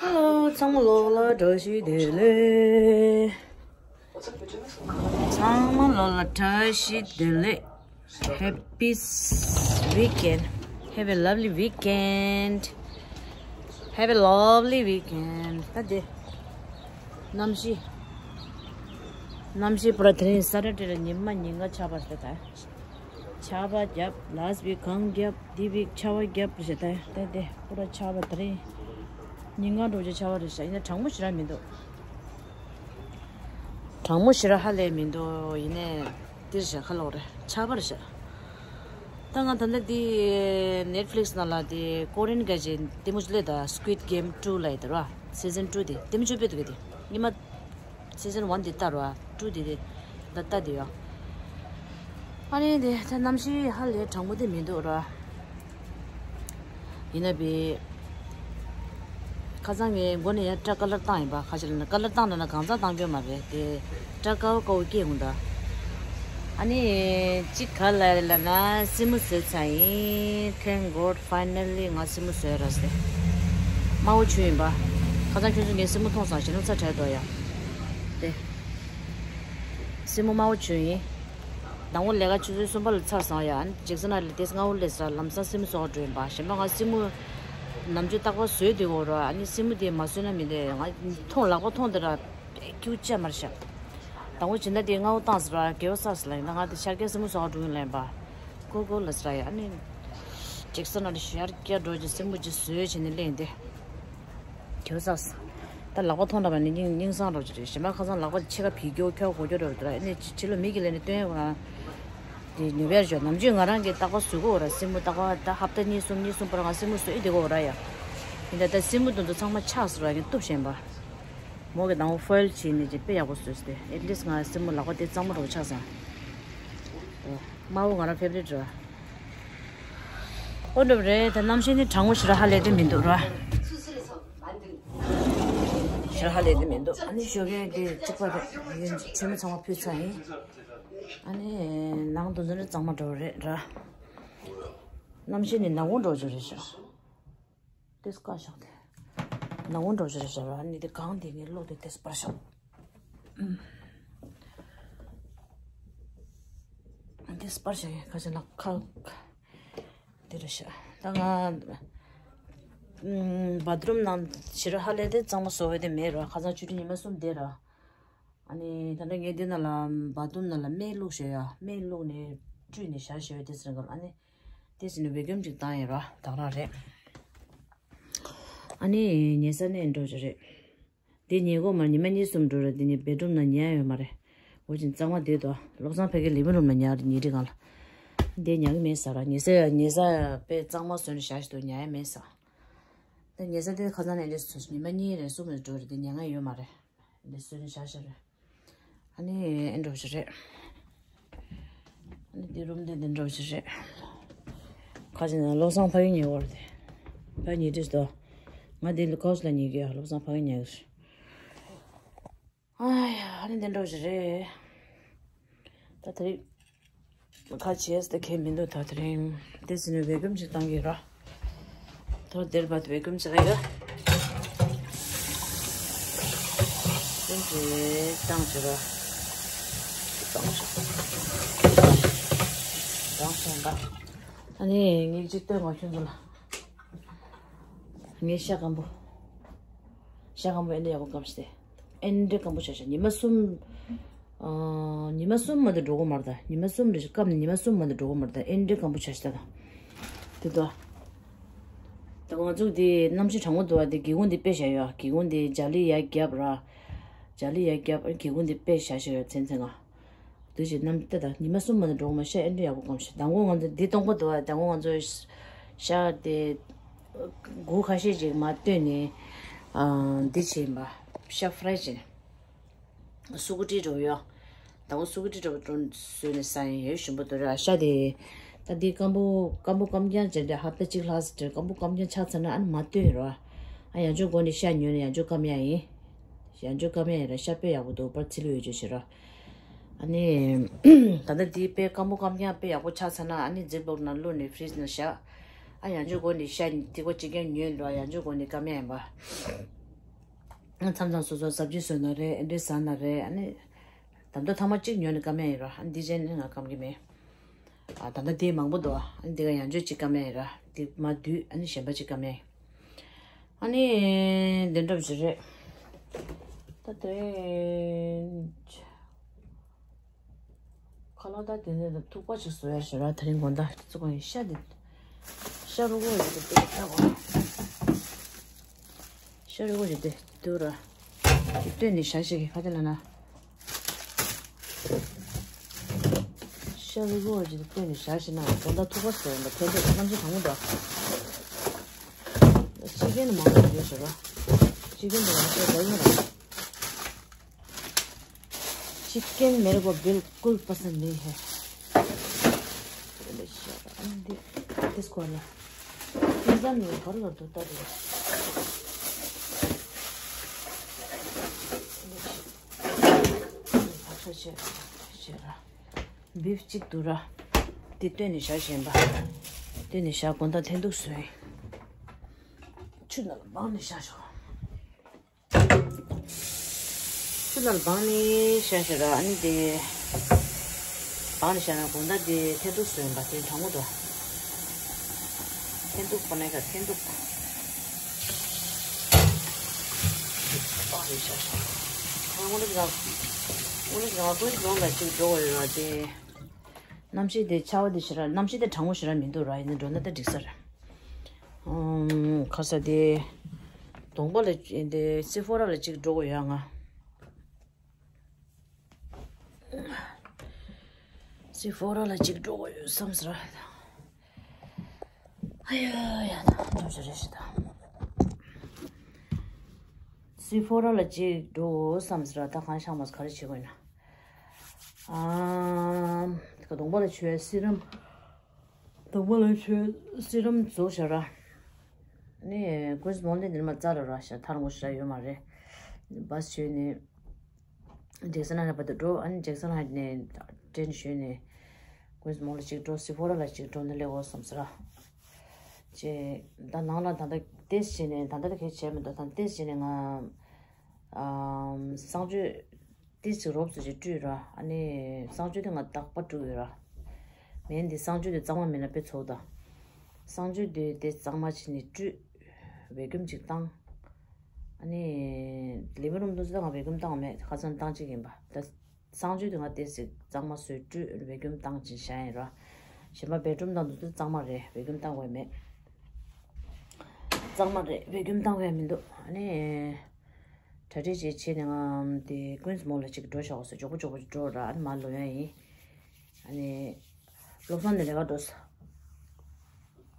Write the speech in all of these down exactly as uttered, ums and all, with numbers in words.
Hello, ཚང་མ་ལོག་ལ་བཀྲ་ཤིས་བདེ་ལེགས། ཚང་མ་ལོག་ལ་བཀྲ་ཤིས་བདེ་ལེགས། Happy weekend. Have a lovely weekend. Have a lovely weekend. ད་དེ། གནམ་གཤིས། གནམ་གཤིས་པུ་ར་དེ་རིང་ས་ཊར་ཌེ་ལ་ཉི་མ་ཉིན་གང་ཆར་པ་རེད་ད། ཆར་པ་བརྒྱབ། ལཱ་སི་ཊི་ཝིག་གངས་བརྒྱབ། འདི་ཝིག་ཆར་པ་བརྒྱབ་རེད་ད། ད་དེ་པུ་ར་ཆར་པ་དེ་རིང་ཉིན་གང་འགྲོ་ཆར་པ་རེད་ཤག་ཡིན་ན་གྲང་མོ་ཞེ་དྲག་མི་འདུག་གྲང་མོ་ཞེ་དྲག་ཧ་ལས་མི་འདུག་ཡིན་ནའི་འདིར་བཞག་ཁ་ལོག་རེད། ཆར་པ་རེད་བཞག་ད་ང་ད་ལྟ་འདི་ནེཊ་ཕི་ལིག་སི་ནང་ལ་དེ་ཀོ་རི་ཡན་ག་ཅིག་ལྟད་མོ་ཅིག་ལས་ད། Squid Game two ལབ་ཡ་དེ་ར། སི་ཛན་ཊུ་དེ་ལྟད་མོ་ཅིག་དཔེ་འདུག་ག་དེ་ཉི་མ། སི་ཛན་ཝན་དེ་ལྟ་ར། ཊུ་དེ་དེ་ད་ལྟ་དེ་ཡོད། ཨ་ནི་དེ་ད་གནམ་གཤིས་ཧ་ལས་གྲང་མོ་དེ་མི་འདུག་ར། ཡིན་ན་བི། ཁ་སང་ངས་མགོ་ནས་ཡར་སྐྲ་ཀ་ལར་བཏང་ཡིན་པ། ཁ་ཤས་ལ་ནི་ཀ་ལར་བཏང་ན་ན་གང་ཚང་བཏང་རྒྱུ་མ་རེད་དེ། སྐྲ་དཀར་པོ་དཀར་པོ་སྐྱེས་འོང་ད། ཨ་ནི་གཅིག་ག་ལ་རེད་ལབ་ན་སེན་མོ་བཟོས་ཚར་ཡིན། Thank God, finally ང་སེན་མོ་བཟོས་ར་ཟེར། དམར་པོ་བྱུང་ཡིན་པ། ཁ་སང་ཁྱོད་ཚོ་ངའི་སེན་མོ་མཐོང་སོང་། ཞེ་ནོ་ཚ་བྲལ་འདུག་ཡ། དེ། སེན་མོ་དམར་པོ་བྱུང་ཡིན། དང་པོ་ལས་ཀ་ཆུ་ཚོད་གསུམ་པ་ལ་ཚར་སོང་ཡ། ཨ་ནི་ཇེག་སན་ཨ་ལི་དེ་སྔ་པོ་སླེབས་ས་ལམ་སང་སེན་མོ་བཟོ་ག་འགྲོ་ཡིན་པ། གཞན་པ་ང་སེན་མོ་ནམ་རྒྱུན་རྟག་པར་བཟོས་བསྡད་ཀྱི་ཡོད་ར། ཨ་ནི་སེན་མོ་དེ་མ་བཟོས་ན་མི་འདོད། ང་མཐོང་ལག་པ་མཐོང་དེ་ར་སྐྱུག་བཅད་མར་བཞག་དང་པོ་སྦྱིན་བདག་དེ་སྔ་པོ་བཏང་ཟེར་ར། དགེ་བ་བསགས་ཟེར་ལབ་ཡིན་ན། ང་དེ་ཤར་རྒྱག་སེན་མོ་བཟོ་ག་འགྲོ་ཡིན་ལབ་ཡིན་པ། ཀོ་ཀོ་ལ་ཟེར་ར་ཡ། ཨ་ནི་ཇེག་སན་ཨ་ལི་ཤར་རྒྱག་འགྲོ་རྗེས་སེན་མོ་ཅིག་བཟོས་བྱས་ནས་སླེབས་ཡིན་ཏེ། དེའུ་ཟགས། ད་ལག་པ་མཐོང་འདྲ་བ་ནི་སྙིང་སྙིང་སང་འདྲ་བོ་ཅིག་རེད། གཞན་པ་ཁ་སང་ལག་པ་ཕྱེད་ཀ་བིལ་སྐྱོ་ཁྱོ་གོ་སྐྱོ་འདྲ་བོ་འདུག་ར། ཨ་ནི་ཕྱི་ལོ་མི་གི་ལས་ནི་སྟོན་ཡོད་ར། དེ་ཉོ་བར་ཞོག་ནམ་རྒྱུན་ང་རང་གིས་རྟག་པར་བཟོ་གི་ཡོད་ར། སེན་མོ་རྟག་པར་ད་ཧབ་ཏ་གཉིས་གསུམ་གཉིས་གསུམ་བར་ང་སེན་མོ་བཟོས་བསྡད་ཀྱི་ཡོད་ར་ཡ། ཡིན་ད་ད་སེན་མོ་དེ་ཚོ་ཚང་མ་ཆགས་སོང་ར། ངས་གཏུབ་བཞིན་པ། མོ་གི་དང་པོ་ཧྥོའིལ་བྱས་ནས་ཅིག་དཔེ་ཡག་པོ་བཟོས་ཏེ། ཨེ་ཊི་ལིསི་ང་སེན་མོ་ལག་པ་དེ་གཙང་མ་འདྲ་བོ་ཆགས་སོང་། དམར་པོ་ང་རང་ཕེབ་རི་ཊི་རེད། ཨོ་འདྲ་བོ་རེད། ད་གནམ་གཤིས་ནི་གྲང་མོ་ཞེ་དྲག་ཧ་ལས་དེ་མི་འདུག་ར། ཞེ་དྲག་ཧ་ལས་དེ་མི་འདུག་ཨ་ནི་ཞོགས་ཀས་དེ་གཅིག་པ་རེད། ཡིན་མཆོད་མེ་ཚང་མ་ཕུལ་ཚར་ཡིན། ཨ་ནི་ནང་དུ་འཛུལ་ན་གཙང་མ་འདྲ་བོ་རེད་ར། གནམ་གཤིས་ནི་ནག་པོ་འདྲ་བོ་ཅིག་རེད་ཤག་ཏེས་ཀ་ཤག་དེ། ནག་པོ་འདྲ་བོ་ཅིག་རེད་ཤག་ར། ཨ་ནི་དེ་གང་དེ་ངའི་གློག་དེ་ཏེས་སྤར་ཤག་ཨུམ། ཏེས་སྤར་ཤག་ཡིན། ཁ་ཤས་ན་ཁ་དེ་རེད་ཤག་ད་ང་ཨུམ་བཱ་ཐི་རུམ་ནང་ཞེ་དྲག་ཧ་ལས་དེ་གཙང་མ་བཟོ་བའི་དེ་མེད་ར། ཁ་སང་ཆུ་ཚོད་ཉི་མ་གསུམ་བསྡད་ར། ཨ་ནི་ད་ལྟ་ངས་འདི་ནང་ལ་བཱ་ཐི་རུམ་ནང་ལ་སྨན་བླུགས་བཞག་ཡ། སྨན་བླུགས་ནས་བཀྲུས་ནས་བཞག་བཞག་པའི་དེ་ཟེར་ག་ཨ་ནི་དེ་ཟེར་ནས་བེ་ཀུམ་ཅིག་བཏང་ཡིན་ར། དག་རང་རེད། ཨ་ནི་ཉལ་ས་ནས་འགྲོ་རྒྱུ་རེད། དེ་ཉལ་གོ་མ་ཉི་མ་གཉིས་གསུམ་འགྲོ་རེད། དེ་ནི་བེ་ཌི་རུམ་ནང་ཉལ་ཡོད་མ་རེད། འོ་ཅིན་གཙང་མ་བསྡད་དོ། བློ་བཟང་ཕ་གི་ལིབ་རུམ་ལ་ཉལ་རེད། ཉལ་ཁྲི་སྒང་ལ། དེ་ཉལ་གི་མེད་ས་ར། ཉལ་ས་ཉལ་ས་དཔེ་གཙང་མ་བཟོས་ནས་བཞག་ཞིག་འདུག་ཉལ་ཡ་མེད་ས། ད་ཉལ་ས་དེ་ཁ་སང་ནས་ནི་ཉི་མ་གཉིས་རེ་གསུམ་རེ་འགྲོ་རེད། དེ་ཉལ་ང་ཡོད་མ་རེད། འདི་བཟོས་ནས་བཞག་བཞག་རེད། ཨ་ནི་ཨེ་འགྲོ་ཞིག་རེད། ཨ་ནི་འདི་རུམ་དེ་འདི་འགྲོ་ཞིག་རེད། ཁ་ཅིག་ན་བློ་བཟང་ཕ་གི་ཉལ་བར་དེ། ཕ་ཉལ་དུས་དོ། ང་འདི་ལ་ཁོག་ལ་ཉལ་གི་ཡ། བློ་བཟང་ཕ་གི་ཉལ་གི་རེད། ཨ་ཡ། ཨ་ནི་འདི་འགྲོ་ཞིག་རེད། ད་དེ་རིང་ཁ་བྱས་ཏེ་ཁེལ་མི་འདུག་ད་དེ་རིང་དེ་ཟིན་ནས་བེ་ཀུམ་ཅིག་བཏང་གི་ར། ད་དེར་བ་བེ་ཀུམ་ཅིག་ར་ཡ། ཀུམ་ཅིག་བཏང་ཅིག་ར། བཏང་ཅིག་བཏང་སོང་ད། ཨ་ནི་ངས་ཅིག་སྟོན་མ་ཁྱོད་ཚོ་ལ། ངའི་ཤ་སྐམ་པོ། ཤ་སྐམ་པོ་ཨེ་འདྲ་ཡག་པོ་སྐམ་སྟེ། ཨེ་འདྲ་སྐམ་པོ་ཆགས་ཤག་ཉི་མ་གསུམ། ཨ། ཉི་མ་གསུམ་མ་གཏོགས་འགྲོ་གི་མ་རེད་ད། ཉི་མ་གསུམ་རེ་ཞིག་སྐམ་ནས་ཉི་མ་གསུམ་མ་གཏོགས་འགྲོ་གི་མ་རེད་ད། ཨེ་འདྲ་སྐམ་པོ་ཆགས་ཤག་ད། དེ་ད། ད་ང་ཚོ་དེ་གནམ་གཤིས་གྲང་མོ་འདུག་བ། དེ་སྒེའུ་ཁུང་དེ་དཔེ་བཞག་ཡོད། སྒེའུ་ཁུང་དེ་འཇའ་ལི་ཡར་བརྒྱབ་ར། འཇའ་ལི་ཡར་བརྒྱབ། སྒེའུ་ཁུང་དེ་དཔེ་བཞག་བཞག་ཡོད་མཚན་མཚན་ང་། དུས་ཀྱི་གནམ་ལྟ་དང་ཉི་མ་གསུམ་མ་ནས་འགྲོ་མ་ཤ་ཨེ་འདྲ་ཡག་པོ་སྐམ་ཤག་མདང་དགོང་ང་ཚོ་འདི་སྟོང་པ་འདུག་ཨ། མདང་དགོང་ང་ཚོ་ཤ་དེ་སྒོར་ཁ་ཤས་ཅིག་མར་བཏོན་ནས་ཨ་འདི་བྱས་ཡིན་པ། ཤ་ཧྥ་རའི་བྱས་ནས་སུ་ཀུ་ཊི་འགྲོ་ཡོད། མདང་དགོང་སུ་ཀུ་ཊི་འགྲོ་བ་བཟོས་ནས་ཟ་ཡིན། ཡོད་ཞིམ་པོ་འདུག་ར། ཤ་དེ་ད་འདི་སྐམ་པོ་སྐམ་པོ་སྐམ་རྐྱང་བྱས་ཏེ་ཧབ་ཏ་གཅིག་ལྷག་ཙམ་སྐམ་པོ་སྐམ་རྐྱང་ཆགས་ཚར་ན་ཨ་ནི་མར་བཏོན་ཡོད་ར། ཨ་ཡང་ཅུང་སྒོ་ནས་ཤ་ཉོས་ནས་ཡང་ཅུང་སྐམ་ཡག་ཡིན། ཡང་ཅུང་སྐམ་ཡག་ཡིན་ར། ཤ་དཔེ་ཡག་པོ་འདུག་པར་ཚིལ་ལུ་ཡོད་ཅོ་བྱེད་ར། ཨ་ནི། ད་ལྟ་འདི་དཔེ་སྐམ་པོ་སྐམ་རྐྱང་དཔེ་ཡག་པོ་ཆགས་ཚར་ན་ཨ་ནི་ཛིབ་ལོག་ནང་བླུགས་ནས་ཕི་རིཇ་ནང་བཞག་ཨ་ཡང་ཅུང་སྒོ་ནས་ཤ་ཐིགས་པ་གཅིག་རྐྱང་ཉོས་འགྲོ། ཡང་ཅུང་སྒོ་ནས་སྐམ་ཡག་ཡིན་པ། མཚམས་མཚམས་སོ་སོ་ཟབ་ཅིག་བཟོས་ན་རེད། ཨེ་འདྲས་ཟ་ན་རེད། ཨ་ནི་ད་ལྟ་ཐ་མ་གཅིག་ཉོས་ནས་ཀ་མེད་ཡིན་ར། ཨ་འདི་ཅན་ནི་ང་ཀམ་གི་མེད། ཨ་ད་ལྟ་དེ་མང་པོ་འདུག་ཨ་འདི་ག་ཡང་བཅོས་གཅིག་ཀ་མེད་ཡིན་ར། འདི་མ་བསྡུས། ཨ་ནི་གཞན་པ་གཅིག་ཀ་མེད། ཨ་ནི་འདི་འདྲ་བ་ཞིག་རེད། ད་དེ་ཁ་ལག་ད་དེ་ནས་ཐུག་པ་ཞིག་བཟོ་ཡ་ཞིག་ར། དེ་རིང་དགོང་དག་ཅི་གོ་ཡིན། ཤ་འདི་ཤ་རུ་གོ་ཡོད་དེ་ལྟ་གོ་ཤ་རུ་གོ་ཡོད་དེ་འདུག་ར། དེ་བཏོན་ནས་བཞག་ཤིག་གི་ཁ་དེ་ལ་ན། ཤ་རུ་གོ་ཡོད་དེ་བཏོན་ནས་བཞག་ཤིག་ན་དགོང་དག་ཐུག་པ་བཟོ་ཡ་ད་ཐེ་ཚོམ་གནམ་གཤིས་གང་འདུག་ཅི་གན་མང་པོ་ཡོད་ཤག་ར། ཅི་གན་འདི་རང་ཤ་ར་ཡིན་ར། चिकन मेरे को बिल्कुल पसंद नहीं है। This को ना। Pizza में भर कर दो तब। अच्छा, अच्छा, अच्छा। Beef चिक दूरा। དེ་བཏོན་ནས་བཞག་བཞིན་པ། བཏོན་ནས་བཞག་དགོང་དག་འཐེན་ཐུག་བཟོས། ཆུ་ནང་ལ་སྦངས་ནས་བཞག་ཤོག་ཆུ་ནང་ལ་སྦངས་ནས་བཞག་ཤོག་ར། ཨ་ནི་དེ་སྦངས་ནས་བཞག་ན་དགོང་དག་དེ་འཐེན་ཐུག་བཟོས་ཡིན་པ། དེ་གྲང་མོ་འདུག་འཐེན་ཐུག་པ་ནས་ཀ་འཐེན་ཐུག་སྦངས་ནས་བཞག་ཤོག་ཨ་དངོས་གནས་ཀྱི་ང་དངོས་གནས་ཀྱི་ང་ཀུན་སློང་ལ་ཅིག་འགྲོ་དགོས་ཡོད་ར། དེ་གནམ་གཤིས་དེ་ཆར་པ་དེ་ཞེ་དྲག་གནམ་གཤིས་དེ་གྲང་མོ་ཞེ་དྲག་མི་འདུག་ར། ཡིན་ན་འགྲོ་ན་ད་འགྲིག་ས་རེད། ཨུམ། ཁ་ས་དེ་གདོང་པ་ལ་དེ་སི་ཕོ་ར་ལ་ཅིག་འགྲོ་དགོས་ཡོད་ང་། སི་ཕོ་ར་ལ་ཅིག་འགྲོ་དགོས་ཡོད་བསམ་ས་ར། ཨ་ཡ་ཡ་ད་འགྲོ་ཞིག་རེད་ཤི་ད། སི་ཕོ་ར་ལ་ཅིག་འགྲོ་དགོས་བསམ་ས་ར། ད་གང་ཤག་མ་ག་རེ་བྱེད་དགོས་ན། ཨམ། གདོང་པ་ལ་བྱོས་སི་རམ། གདོང་པ་ལ་བྱོས་སི་རམ་བཟོ་ཤ་ར། ནི་ཀུན་སི་མོལ་ནས་འདིར་མ་རྩ་ར་ར་ཤ་ཐར་ངོ་ཤ་ཡོད་མ་རེད། བས་བྱོས་ནས་ཇེག་སན་ཧའེཊ་བར་དུ་འགྲོ། ཨ་ནི་ཇེག་སན་ཧའེཊ་ནས་ཀྲེན་བྱོས་ནས་ཀུན་སི་མོལ་ལ་གཅིག་འགྲོ། སི་ཕོ་ར་ལ་གཅིག་འགྲོ་ནས་སླེབས་འོ་བསམ་ས་ར། ཅེ་ད་ནང་ལ་ད་ལྟ་ཏེས་བྱས་ནས་ད་ལྟ་ད་གས་བྱས་མི་འདུག་ད་ཏེས་བྱས་ནས་ང་ཨམ་གསང་སྤྱོད་ཏིས་ཅིག་རོབ་ཙམ་ཅིག་བཀྲུས་ར། ཨ་ནི་གསང་སྤྱོད་དེ་ང་རྟག་པར་བཀྲུ་ཡོད་ར། མེད་འདི་གསང་སྤྱོད་དེ་གཙང་མ་མེད་ན་དཔེ་ཚོགས་ད། གསང་སྤྱོད་དེ་དེ་གཙང་མ་བྱས་ནས་བཀྲུས། བེ་ཀུམ་ཅིག་བཏང་། ཨ་ནི་ལི་ཝིང་རུམ་དུ་ཙམ་ང་བེ་ཀུམ་བཏང་མེད། ཁ་སང་བཏང་ཅིག་ཡིན་པ། ད་གསང་སྤྱོད་དེ་ང་ཏིས་ཅིག་གཙང་མ་བཟོས་བཀྲུས་བེ་ཀུམ་བཏང་ཅིག་བྱས་ཡིན་ར། གཞན་པ་བེད་རུམ་དང་དུ་ཙམ་གཙང་མ་རེད། བེ་ཀུམ་བཏང་དགོས་མེད། གཙང་མ་རེད། བེ་ཀུམ་བཏང་དགོས་མི་འདུག་ཨ་ནི། གྲ་སྒྲིག་ཅིག་བྱས་ནས་ང་དེ་ཀུན་སི་མོལ་ལ་ཅིག་འགྲོ་ཤག་སོ། མགྱོགས་པོ་མགྱོགས་པོ་ཅིག་འགྲོ་ར། ཨ་ནི་མར་ལོག་ཡ་ཡིན། ཨ་ནི་བློ་བཟང་ནས་ལས་ཀ་འགྲོ་ས།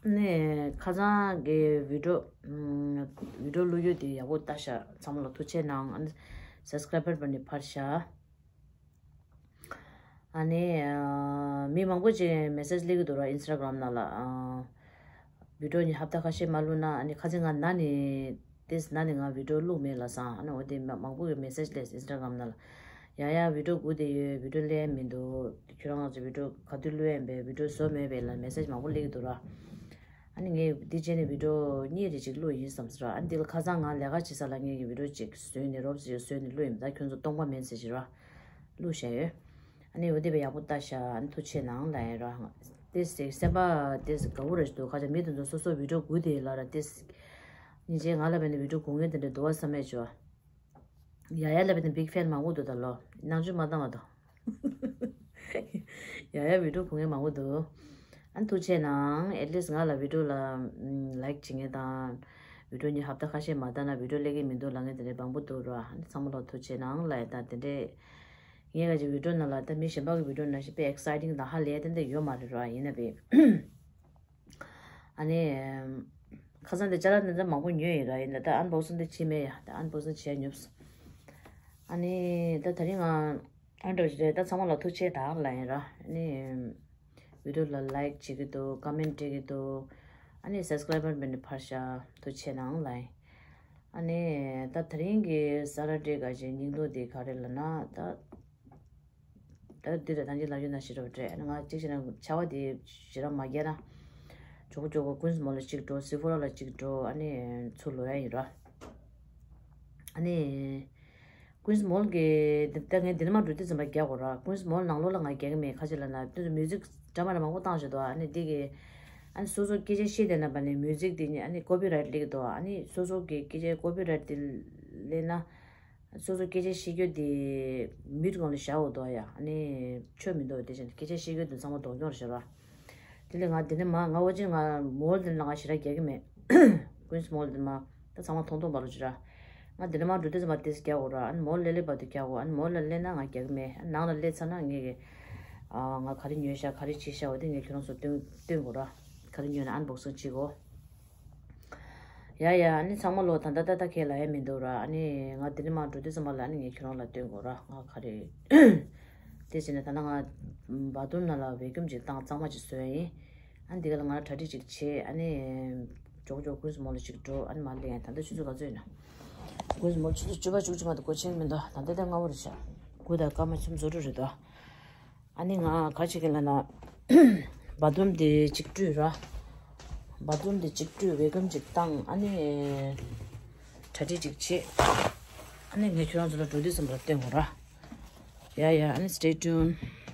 ནས་ཁ་སང་གི་བི་ཌིའོ་ཨམ་བི་ཌིའོ་བླུག་ཡུལ་དེ་ཡག་པོ་ལྟ་ཤག་ཚང་མ་ལ་ཐུགས་རྗེ་གནང་། ཨ་ནི་སབ་སི་ཀ་རའེ་བར་བར་ནས་ཕར་ཤག་ཨ་ནི་ཨ་མི་མང་པོ་ཅིག་མེ་སེཇ་སླེབས་ཀྱི་འདུག་ར། ཨིན་སི་ཊ་གྷ་རམ་ནང་ལ། ཨ་བི་ཌིའོ་གཉིས་ཧབ་ཏ་ཁ་ཤས་མ་བླུགས་ན། ཨ་ནི་ཁ་སང་ང་ན་ནི་ཏིས་ན་ནི་ང་བི་ཌིའོ་བླུགས་མེད་ལབ་སོང་། ཨ་ནི་འོ་དེ་མ་མང་པོ་གི་མེ་སེཇ་སླེབས་ཨིན་སི་ཊ་གྷ་རམ་ནང་ལ། ཡ་ཡ་བི་ཌིའོ་སྒུག་བསྡད་ཡོད། བི་ཌིའོ་སླེབས་མི་འདུག་ཁྱོད་རང་ཚོ་བི་ཌིའོ་ག་དུས་བླུགས་ཡིན་པས། བི་ཌིའོ་བཟོ་མེད་པས་ལབ་མེ་སེཇ་མང་པོ་སླེབས་ཀྱི་འདུག་ར། ཨ་ནི་ངས་འདི་བྱས་ནས་བི་ཌིའོ་གཉིས་རེ་ཅིག་བླུགས་ཡིན་བསམ་སོང་ར། ཨ་ནི་འདི་ལ་ཁ་སང་ང་ལས་ཀ་བྱེད་ས་ལ་ངས་ཀྱི་བི་ཌིའོ་ཅིག་བཟོས་ནས་རོབ་ཙམ་ཅིག་བཟོས་ནས་བླུགས་ཡིན། ད་ཁྱོད་ཚོ་སྟོང་པ་མེད་ཟེར་ཞིག་ར་བླུགས་བཞག་ཡོད། ཨ་ནི་འོ་དེ་བས་ཡག་པོ་ལྟ་ཤག་ཨ་ནི་ཐུགས་རྗེ་གནང་ལབ་ཡིན་ར། ཏིས་སེམས་པ་ཏིས་དགའ་བོ་ར་ཞིག་འདུག་ཁ་ཅིག་མི་དེ་ཚོ་སོ་སོ་བི་ཌིའོ་སྒུག་བསྡད་ཡོད་ལབ་ར། ཏིས་སྙིང་རྗེ། ང་ལ་བས་ནས་བི་ཌིའོ་སྒུག་མཁན་དེ་འདྲ་འདུག་བ་བསམ་མེད་བྱོས། ཡ་ཡ་ལབ་པའི་དེ་བིག་ཕེན་མང་པོ་འདུག་ད་ལོ། ནང་ཆུ་མ་བཏང་བ་དང་། ཡ་ཡ་བི་ཌིའོ་གོ་མཁན་མང་པོ་འདུག་ཨ་ཐུགས་རྗེ་གནང་། ཨེ་ཊི་ལིསཊ་ང་ལ་བི་ཌིའོ་ལ་ལའིཀ་བྱེད་མཁན་དང་། བི་ཌིའོ་གཉིས་ཧབ་ཏ་ཁ་ཤས་མ་བཏང་ན་བི་ཌིའོ་སླེབས་ཀྱི་མི་འདུག་ལབ་མཁན་དེ་འདྲ་མང་པོ་འདུག་ར། ཨ་ནི་ཚང་མ་ལ་ཐུགས་རྗེ་གནང་ལབ་ཡ། ད་དེ་འདྲས་ངས་ག་ཅིག་བི་ཌིའོ་ནང་ལ་ད་མི་གཞན་པ་གི་བི་ཌིའོ་ནང་བཞིན་དཔེ་ཨེག་སའི་ཊིང་དང་ཧ་ལས་ཡ་དེ་འདྲ་ཡོད་མ་རེད་ར། ཡིན་ན་བི། ཨ་ནི། ཁ་སང་དེ་ཅ་ལག་དེ་ཚོ་མང་པོ་ཉོས་ཡིན་ར། ཡིན་ད་ད་ཨན་བོག་སིང་དེ་བྱེད་མེད་ཡ། ད་ཨན་བོག་སིང་བྱས་ཉོབས། ཨ་ནི་ད་དེ་རིང་ང་ཨ་འདྲ་བོ་ཞིག་རེད། ད་ཚང་མ་ལ་ཐུགས་རྗེ་གནང་ལབ་ཡིན་ར། ཨ་ནི་བི་ཌིའོ་ལ་ལའིཀ་བྱེད་ཀྱི་འདུག་ཀོ་མེན་ཊི་སྤྲད་ཀྱི་འདུག་ཨ་ནི་སབ་སི་ཀ་རའེ་བར་མེད་ནི་ཕར་ཤག་ཐུགས་རྗེ་གནང་ལབ་ཡིན། ཨ་ནི་ད་དེ་རིང་གི་ས་ཊར་ཌེ་ག་ཅིག་སྙིང་སྡུག་དེ་ག་རེ་ལབ་ན་ད། ད་འདི་ལ་ཐང་ཅིག་ལབ་རྒྱུ་ན་ཞེ་དྲག་རེད། ང་གཅིག་བྱས་ན་ཆར་པ་དེ་ཞེ་དྲག་མ་རྒྱག་ན། མགྱོགས་པོ་མགྱོགས་པོ་ཀུན་སི་མོལ་ལ་གཅིག་འགྲོ། སི་ཕོ་ར་ལ་གཅིག་འགྲོ། ཨ་ནི་ཚུར་ལོག་ཡ་ཡིན་ར། ཨ་ནི། Queen's Mall གི་ད་ངས་འདི་ནས་མར་འགྲོ་དུས་ཙམ་པ་རྒྱག་དགོས་ར། Queen's Mall ནང་ལོགས་ལ་ང་རྒྱག་གི་མེད། ཁ་ཅིག་ལ་ན་དུས་ཚོད་མིའུ་ཛིག་འདྲ་མི་འདྲ་མང་པོ་བཏང་བཞག་འདུག་ཨ་ནི་འདི་གི་ཨ་ནི་སོ་སོ་སྐད་ཆ་བཤད་བསྡད་ན་པ་ནི་མིའུ་ཛིག་འདི་ནི་ཨ་ནི་ཀོ་པི་རའེ་ཊི་སླེབས་ཀྱི་འདུག་ཨ་ནི་སོ་སོ་གི་སྐད་ཆ་ཀོ་པི་རའེ་ཊི་འདི་སླེབས་ན། སོ་སོ་སྐད་ཆ་བཤད་རྒྱུ་དེ་མིའུ་ཊི་སྒང་ལ་བཞག་དགོས་འདུག་ཡ། ཨ་ནི་ཆོ་མི་འདུག་དེ་བཞིན་སྐད་ཆ་བཤད་རྒྱུ་དེ་ཚང་མ་སྡུག་གྱོང་རེད་ཤག་ར། དེ་ལས་ང་དེ་ནས་མ་ང་ཨོ་ཅི་ང་མོལ་དེ་ལ་ང་ཞེ་དྲག་རྒྱག་གི་མེད། Queen's Mall དེ་མ་ད་ཚང་མ་མཐོང་མཐོང་པ་རུ་ཅི་ར། ང་དེ་ནས་མ་འགྲོ་དུས་ཙམ་པ་དེ་རྒྱག་དགོས་ར། ཨ་ནི་མོལ་སླེབས་སླེབས་བར་དུ་རྒྱག་དགོས། ཨ་ནི་མོལ་ལ་སླེབས་ན་ང་རྒྱག་གི་མེད། ཨ་ནི་ནང་ལ་སླེབས་ཚར་ན་ངས་གི་ཨ་ང་ག་རེ་ཉོས་ཤག་ག་རེ་བྱས་ཤག་འོ་དེ་ངས་ཁྱོད་རང་ཚོ་སྟོན་སྟོན་དགོས་ར། ག་རེ་ཉོས་ན་ཨན་བོག་སིང་བྱེད་དགོས། ཡ་ཡ། ཨ་ནི་ཚང་མ་ལོ་ད་ལྟ་ཏག་ཏག་ཁས་ལ་ཡ་མི་འདུག་ར། ཨ་ནི་ང་འདི་ནས་མར་འགྲོ་དུས་ཙམ་པ་ལ་ཨ་ནི་ངས་ཁྱོད་རང་ལ་སྟོན་དགོས་ར། ང་ག་རེ་དེ་བྱས་ནས་ད་ལྟ་ང་བཱ་ཐི་རུམ་ནང་ལ་བེ་ཀུམ་ཅིག་བཏང་གཙང་མ་ཅིག་བཟོས་ཡིན། ཨ་ནི་འདི་ག་ལ་ང་གྲ་སྒྲིག་ཅིག་བྱས། ཨ་ནི་ཇོག་ཇོག་Queen's Mall ཅིག་འགྲོ། ཨ་ནི་མར་སླེབས་ཡིན། ད་ལྟ་ཆུ་ཚོད་ག་ཚོད་ཡིན་ན། Queen's Mall ཆུ་ཚོད་བཅུ་པ་བཅུ་གཅིག་མ་གཏོགས་སྒོ་ཕྱེ་གི་མི་འདུག་ད་ལྟ་ད་སྔ་པོ་རེད་ཤག་དགུ་དང་སྐར་མ་སུམ་ཅུ་སོ་དྲུག་རེད་འདུག་ཨ་ནི་ང་ག་ཅིག་གི་ལ་ན་བཱ་ཐི་རུམ་དེ་གཅིག་བཀྲུས་ར། བཱ་ཐི་རུམ་དེ་གཅིག་བཀྲུས། བེ་ཀུམ་ཅིག་བཏང་། ཨ་ནི་གྲ་སྒྲིག་ཅིག་བྱས། ཨ་ནི་ངས་ཁྱོད་རང་ཚོ་ལ་འགྲོ་དུས་ཙམ་པ་ལ་སྟོན་དགོས་ར། ཡ་ཡ། ཨ་ནི་stay tuned།